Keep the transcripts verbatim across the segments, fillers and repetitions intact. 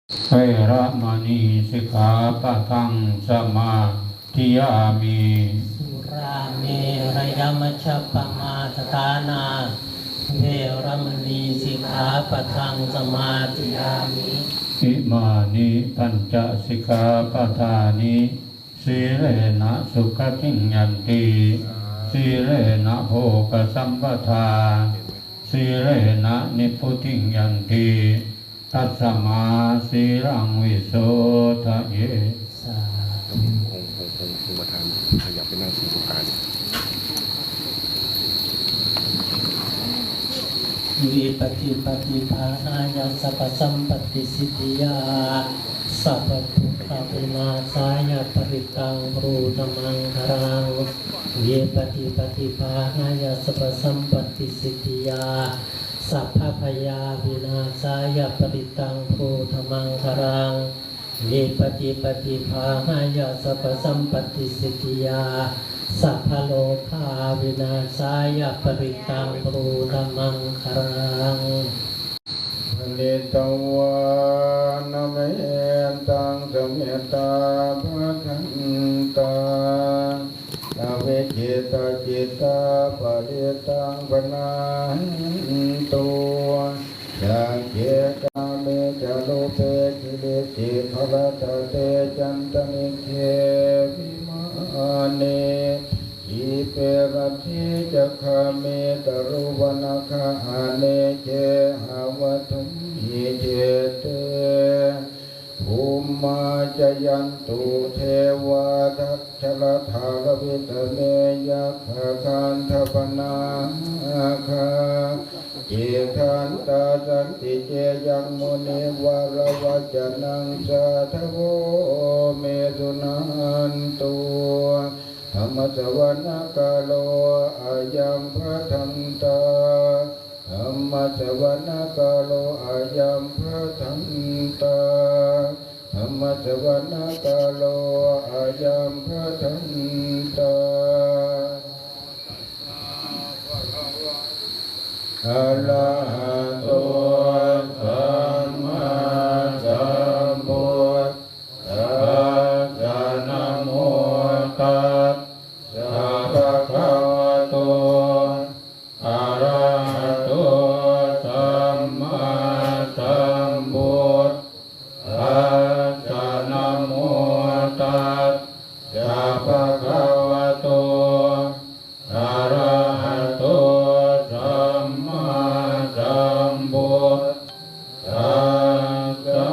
Veramaṇī sikkhāpadaṃ samādiyāmi. Surāmerayamajjapamādaṭṭhānā veramaṇī sikkhāpadaṃ samādiyāmi. Imāni pañca sikkhāpadāni. Sīlena sugatiṃ yanti, sīlena bhogasampadā, sīlena nibbutiṃ yanti, tasmā sīlaṃ visodhaye. สาธุ องค์ องค์ องค์ องค์ประธานขยับไปนั่งศรีสุขาน Vipattipaṭibāhāya sabbasampattisiddhiyā sabbadukkhāvināsāya parittaṃ brūtha maṅgalaṃ. Vipattipaṭibāhāya sabbasampattisiddhiyā sabbabhayāvināsāya parittaṃ brūtha maṅgalaṃ. Vipattipaṭibāhāya sabbasampattisiddhiyā sabbarogāvināsāya parittaṃ brūtha maṅgalaṃ. Pharitvāna mettaṃ samettā bhadantā avikkhittacittā parittaṃ bhaṇantu. Sagge kāme ca rūpe girisikharataṭe cantalikkhe vimāne dīpe raṭṭhe ca gāme taruvanagahane gehavatthumhi khette bhummā cāyantu devā jalathalavisame yakkhagandhabbanāgā tiṭṭhantā santike yaṃ munivaravacanaṃ sādhavo me suṇantu. Dhammassavanakālo ayambhadantā. Dhammassavanakālo ayambhadantā. Dhammassavanakālo ayambhadantā. Arahato sammāsambuddhassa. Namo tassa bhagavato arahato sammāsambuddhassa. Namo tassa bhagavato arahato sammāsambuddhassa.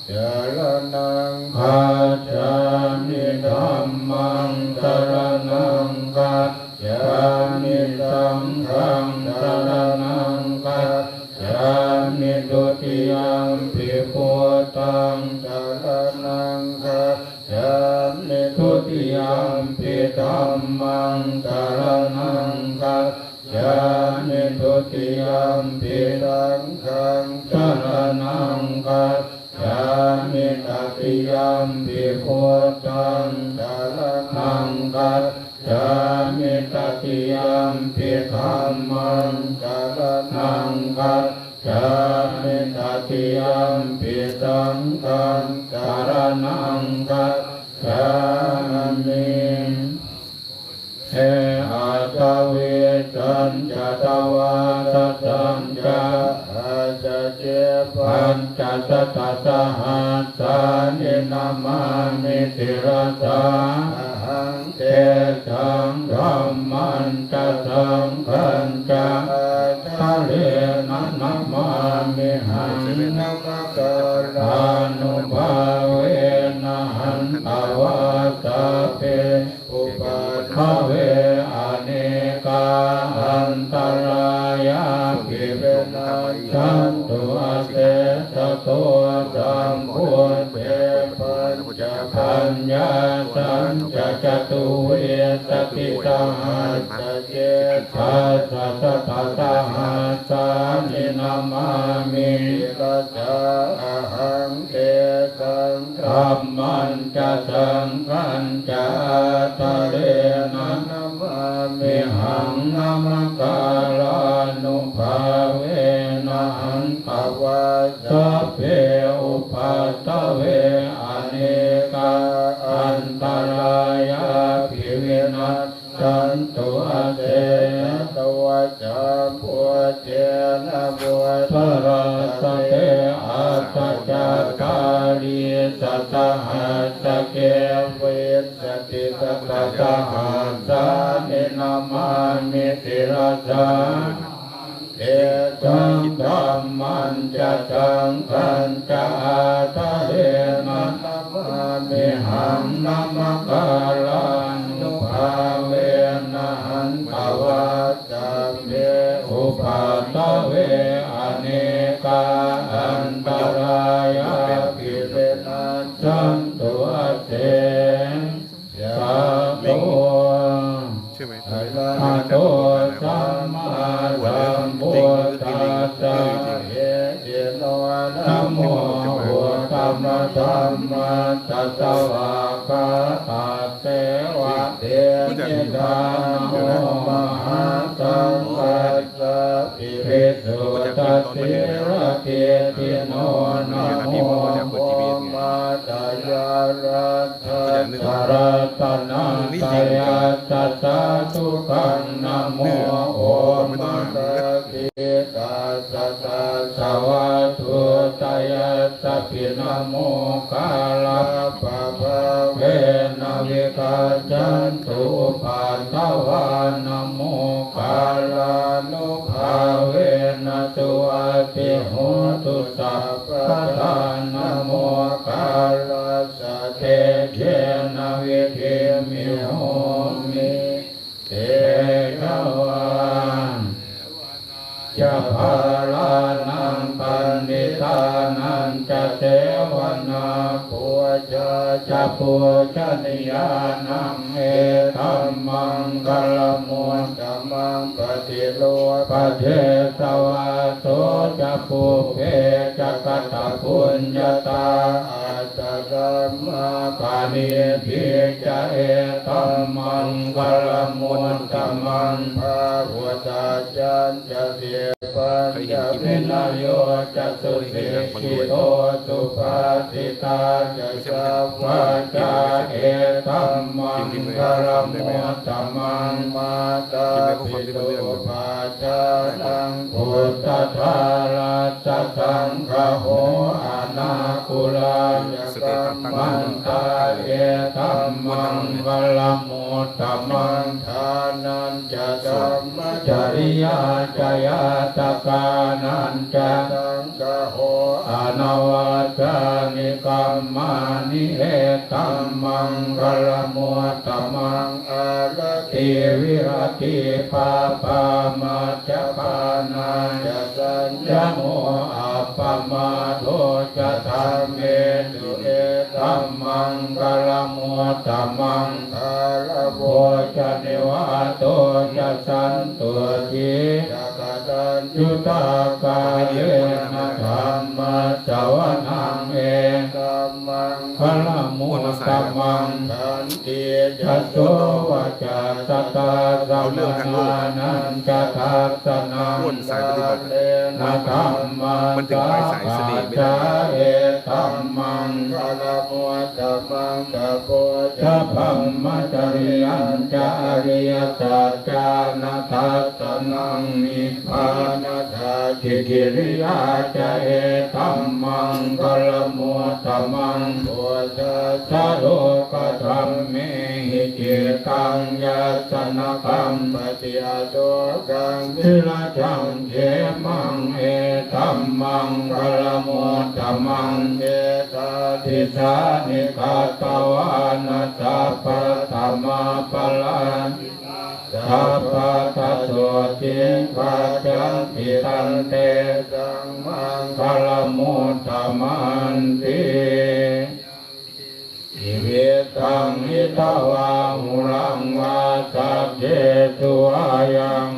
Saraṇaṃ gacchāmi. Dhammaṃ saraṇaṃ gacchāmi. Saṅghaṃ saraṇaṃ gacchāmi. Dutiyampi buddhaṃ saraṇaṃ gacchāmi. Dutiyampi dhammaṃ saraṇaṃ gacchāmi. Dutiyampi saṅghaṃ saraṇaṃ gacchāmi. Tatiyampi buddhaṃ saraṇaṃ gacchāmi. Tatiyampi dhammaṃ saraṇaṃ gacchāmi. Tatiyampi saṅghaṃ saraṇaṃ gacchāmi. Aṭṭhavīsañca dvādasañca sahassake pañcasatasahassāni namāmi sirasā ahaṃ. Tesaṃ dhammañca saṅghañca ādarena namāmihaṃ. Namakārānubhāvena hantvā sabbe upaddave anekā antarāyāpi vinassantu asesato. Sambuddhe pañcapaññāsañca catuvīsatisahassake dasasatasahassāni namāmi sirasā ahaṃ. Tesaṃ dhammañca saṅghañca ādarena namāmihaṃ. Namakārānubhāvena hantvā sabbe upaddave, anekā antarāyāpi vinassantu asesato. Sambuddhe navuttarasate aṭṭhacattāḷīsasahassake vīsatisatasahassāni namāmi sirasā tesaṃ. Dhammañca saṅghañca ādarena namāmihaṃ. Namakārānubhāvena hantvā sabbe upaddave, anekā antarāyāpi vinassantu ase sato. ใช่ไหม? Arahato sammāsambuddhassa. Namo uttamadhammassa svākkhātasseva tenidha. Namo mahāsaṅghassāpi visuddhasīladiṭṭhino. Namo omātyāraddhassa ratanattayassa sādhukaṃ. Namo omakātītassa tassa vatthuttayassapi. Namokārappabhāvena vigacchantu upaddavā. Namokārānubhāvena suvatthi hotu sabbadā. Namokārassa tejena vidhimhi homi tejavā. Ca bālānaṃ paṇḍitānañca sevanā, pūjā ca pūjanīyānaṃ, etammaṅgalamuttamaṃ. Paṭirūpadesavāso ca, pubbe ca katapuññatā, atta dhammāpaṇidhi ca, etammaṅgalamuttamaṃ. Bāhusaccañca sippañca, vinayo ca susikkhito, subhāsitā ca yā vācā, etammaṅgalamuttamaṃ. Mātāpituupaṭṭhānaṃ puttadārassa saṅgaho, anākulā ca kammantā, etammaṅgalamuttamaṃ. Dānañca dhammacariyā ca, ñātakānañca saṅgaho, anavajjāni kammāni, etammaṅgalamuttamaṃ. Āratī viratī pāpā, majjapānā ca saññamo, appamādo ca dhammesu, etammaṅgalamuttamaṃ. Gāravo ca nivāto ca, santuṭṭhī ca kataññutā, kālena dhammassavanaṃ, etammaṅgalamuttamaṃ. Khantī ca sovacassatā, samaṇānañca dassanaṃ, kālena dhammasākacchā, etammaṅgalamuttamaṃ. Tapo ca brahmacariyañca, ariyasaccāna dassanaṃ, nibbānasacchikiriyā ca, etammaṅgalamuttamaṃ. Phuṭṭhassa lokadhammehi, cittaṃ yassa na kampati, asokaṃ virajaṃ khemaṃ, etammaṅgalamuttamaṃ. Etādisāni katvāna, sabbatthamaparājitā, sabbattha sotthiṃ gacchanti, tantesaṃ maṅgalamuttamanti. Jīvitaṃ idha vā huraṃ vā, saggesu vā yaṃ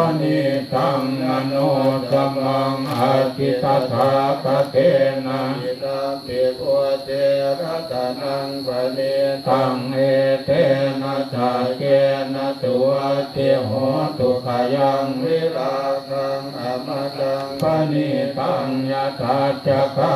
paṇītaṃ na no samaṃ atthi tathāgatena. Idampi buddhe ratanaṃ paṇītaṃ etena saccena suvatthi hotu. Khayaṃ virāgaṃ amataṃ paṇītaṃ yadajjhagā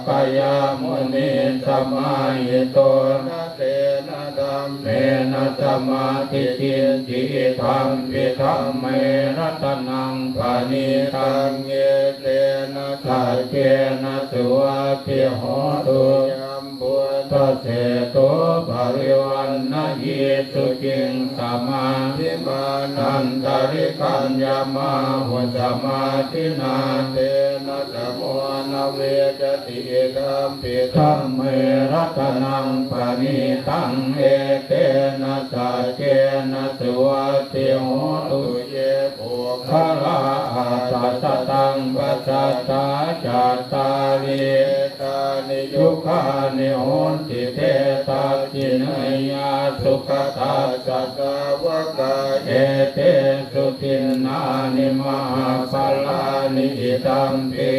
sakyamunī samāhito na tena dhammena samatthi kiñci idampi dhamme ratanaṃ paṇītaṃ etena saccena suvatthi hotu. Yambuddhaseṭṭho parivaṇṇayī suciṃ samādhimānantarikaññamāhu samādhinā tena samo na vijjati idampi dhamme ratanaṃ paṇītaṃ etena saccena suvatthi hotu. Ye puggalā aṭṭha sataṃ pasaṭṭhā cattāri etāni yugāni honti te dakkhiṇeyyā sugatassa sāvakā etesu dinnāni mahapphalāni idampi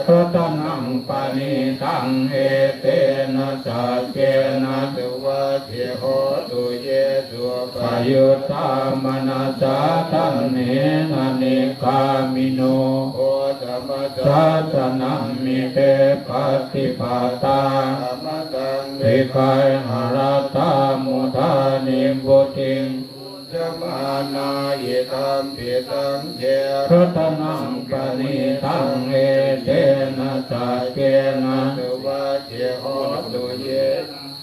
ratanaṃ paṇītaṃ etena saccena suvatthi hotu. Ye suppayuttā manasā daḷhena nikkāmino gotamasāsanamhi te pattipattā amataṃ vigayha laddhā mudhā nibbutiṃ bhuñjamānā idampi saṅghe ratanaṃ paṇītaṃ etena saccena suvatthi hotu. Ye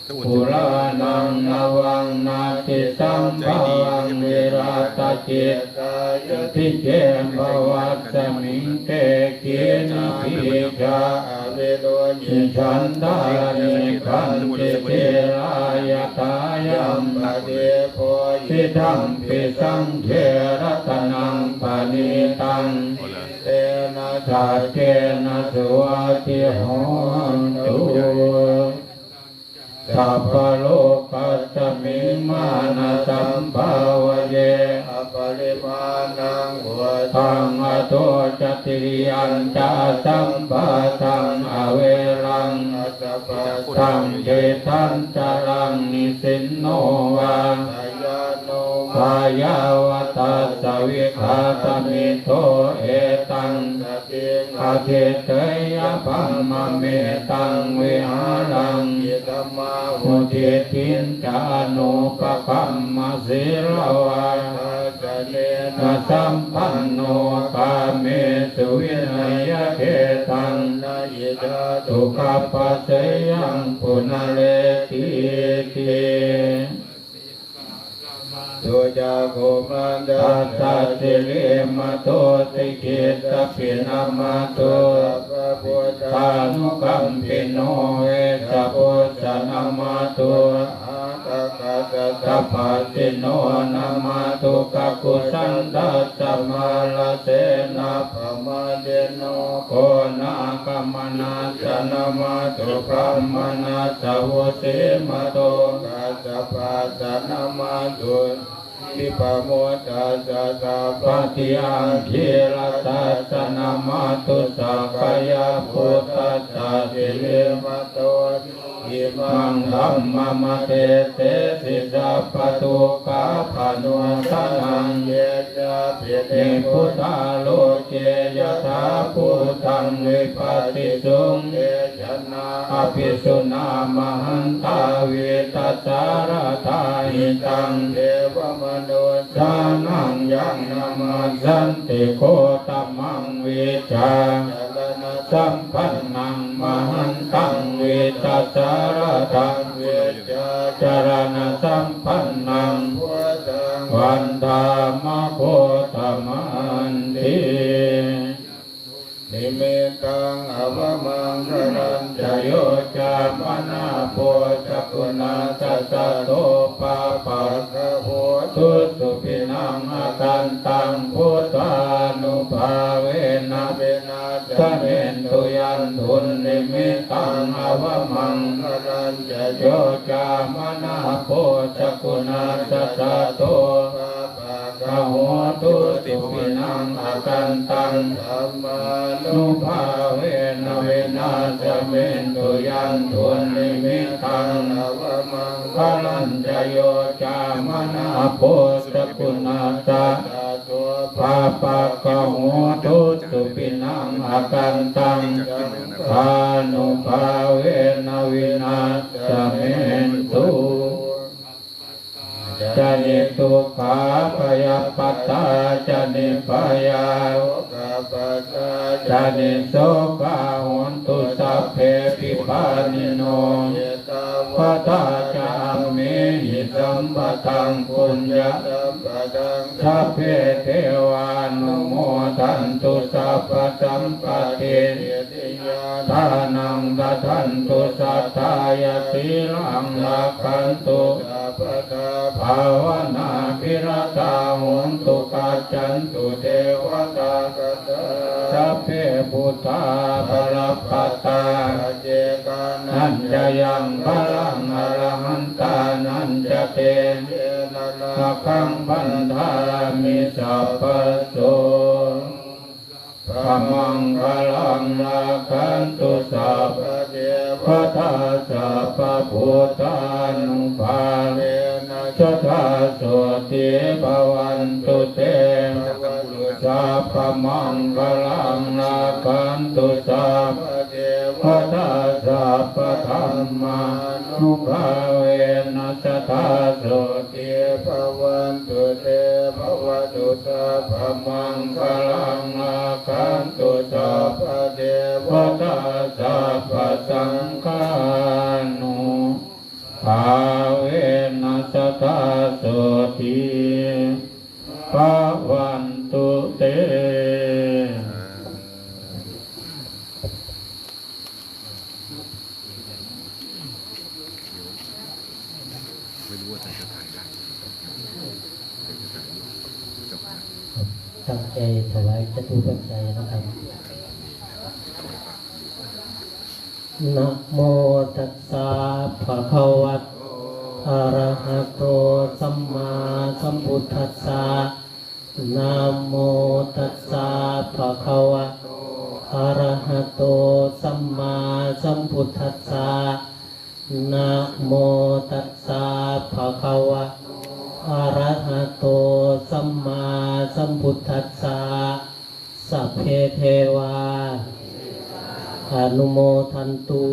purāṇaṃ navaṃ natthi sambhavaṃ virattacittāyatike bhavasmiṃ te khīṇabījā avirūḷhichandā nibbanti dhīrā yathāyampadīpo idampi saṅghe ratanaṃ paṇītaṃ etena saccena suvatthi hotu. Sabbalokasmiṃ mānasambhāvaye aparimāṇaṃ uddhaṃ adho ca tiriyañca asambādhaṃ averaṃ asapattaṃ. Tiṭṭhañcaraṃ nisinno vā sayāno vā yāvatassa vigatamiddho etaṃ adhiṭṭheyya brahmametaṃ vihāraṃ idhamāhu. Diṭṭhiñca anupagamma sīlavā dassanena sampanno kāmesu vineyya gedhaṃ na hi jātu gabbhaseyyaṃ punaretīti. Sucakkhumantassa sirīmato sikhissabhi namatthu sabbabuddhānukampino vessabhussa namatthu aṭṭhakassa tapassino namatthu kakusandhassa mārasenappamadino konāgamanassa namatthu brāhmaṇassa vusīmato kassapassa namatthu Dīpamuttassa sabbadhi aṅgīrasassa namatthu sakyaputtassa sirīmato imaṃ dhammamadesesi sabbadukkhāpanūdanaṃ. Ye cāpi nibbutā loke yathābhūtaṃ vipassisuṃ te janā apisuṇā mahantā vītasāradā hitaṃ devamanussānaṃ yaṃ namassanti gotamaṃ vijjā caraṇasampannaṃ mahantaṃ vijjāsāradaṃ vijjācaraṇasampannaṃ buddhaṃ vandāma gotamanti. Nimittaṃ avamaṅgalañca yo cāmanāpo sakuṇassa saddo pāpaggaho dussupinaṃ akantaṃ buddhānubhāvena vināsamentu. Yandunnimittaṃ avamaṅgalañca yo cāmanāpo sakuṇassa saddo pāpaggaho dussupinaṃ akantaṃ dhammānubhāvena vināsamentu. Yandunnimittaṃ avamaṅgalañca yo cāmanāpo sakuṇassa saddo pāpaggaho dussupinaṃ akantaṃ dhammānubhāvena vināsamentu. Ca niddukkhā bhayappattā ca nibbhayā sokappattā ca nissokā hontu sabbepi pāṇino. Ettāvatā ca amhehi sambhataṃ puññasampadaṃ sabbe devānumodantu sabbasampattisiddhiyā. Dānaṃ dadantu saddhāya sīlaṃ rakkhantu sabbadā bhāvanābhiratā hontu gacchantu devatāgatā. Sabbe buddhā balappattā paccekānañca yaṃ balaṃ arahantānañca tejena rakkhaṃ bandhāmi sabbaso. Pamaṅgalaṃ rakkhantu sabbadevatā sabbabuddhānubhāvena sadā sotthī bhavantu te. Bhavatu sabbamaṅgalaṃ rakkhantu sabbadevatā sabbadhammānubhāvena sadā sotthī bhavantu te. Bhavatu sabbamaṅgalaṃ rakkhantu sabbadevatā sabbasaṅghānubhāvena sadā sotthī bhavantu te. ไม่รู้ว่าใครจะถ่ายได้ ใครจะถ่ายรูป จบนะ ตั้งใจถวายจตุปัจจัยนะครับ Namo tassa bhagavato arahato sammāsambuddhassa. Namo tassa bhagavato arahato sammāsambuddhassa. Namo tassa bhagavato arahato sammāsambuddhassa. Sabbe devā anumodantu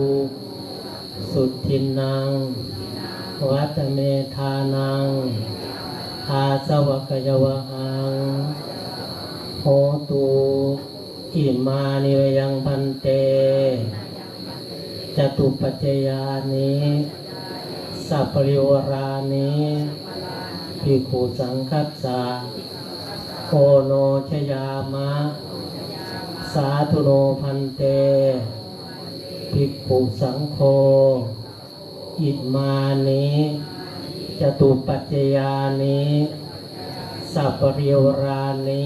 suddhinnaṃ vata me dānaṃ āsavakkhayāvahaṃ. Hotu imāni mayaṃ bhante catupaccayāni saparivārāni bhikkhusaṅghassa oṇojayāma. Sādhu no bhante bhikkhusaṅgho imāni catupaccayāni saparivārāni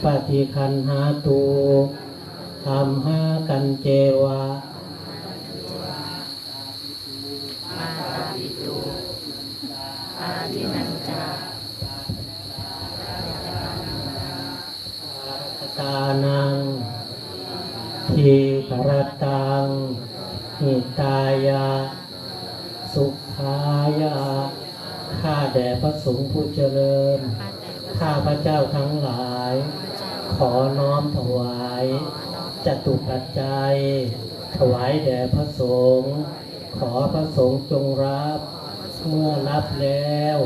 paṭiggaṇhātu amhākañceva. Mātāpituādigañca dānaṃ dīgharattaṃ hitāya sukhāya. ข้าแต่พระสงฆ์ผู้เจริญ ข้าพระเจ้าทั้งหลาย ขอน้อมถวายจตุปัจจัย ถวายแด่พระสงฆ์ ขอพระสงฆ์จงรับ เมื่อรับแล้ว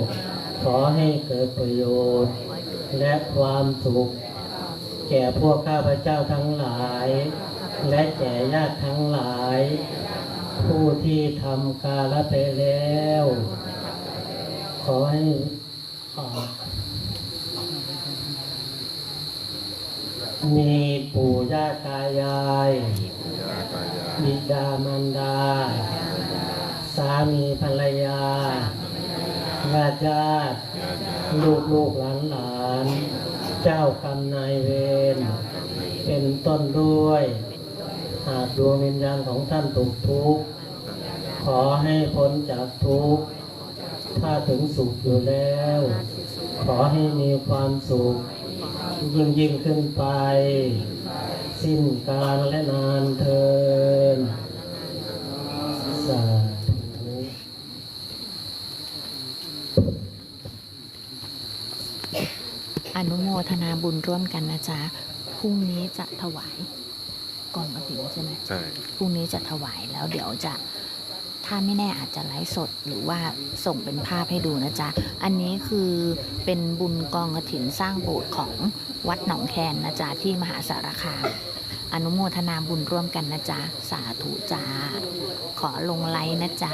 ขอให้เกิดประโยชน์ และความสุข แก่พวกข้าพเจ้าทั้งหลาย และแก่ญาติทั้งหลาย ผู้ที่ทำกาละไปแล้ว ขอให้ มีปู่ย่าตายาย ปู่ย่าตายาย บิดามารดา สามีภรรยา ญาติญาติ ญาติญาติ ลูกลูกหลานหลาน เจ้ากรรมนายเวร เป็นต้นด้วย หากดวงวิญญาณของท่านตกทุกข์ ขอให้พ้นจากทุกข์ ถ้าถึงสุขอยู่แล้ว ขอให้มีความสุขยิ่งๆขึ้นไป สิ้นกาลและนานเทอญ สาธุ อนุโมทนาบุญร่วมกันนะจ๊ะ พรุ่งนี้จะถวายกองกฐินใช่ไหม ใช่ พรุ่งนี้จะถวายแล้วเดี๋ยวจะ ถ้าไม่แน่อาจจะไลฟ์สดหรือว่าส่งเป็นภาพให้ดูนะจ๊ะ อันนี้คือเป็นบุญกองกฐินสร้างโบสถ์ของวัดหนองแคนนะจ๊ะ ที่มหาสารคาม อนุโมทนาบุญร่วมกันนะจ๊ะ สาธุจ้า ขอลงไลน์นะจ๊ะ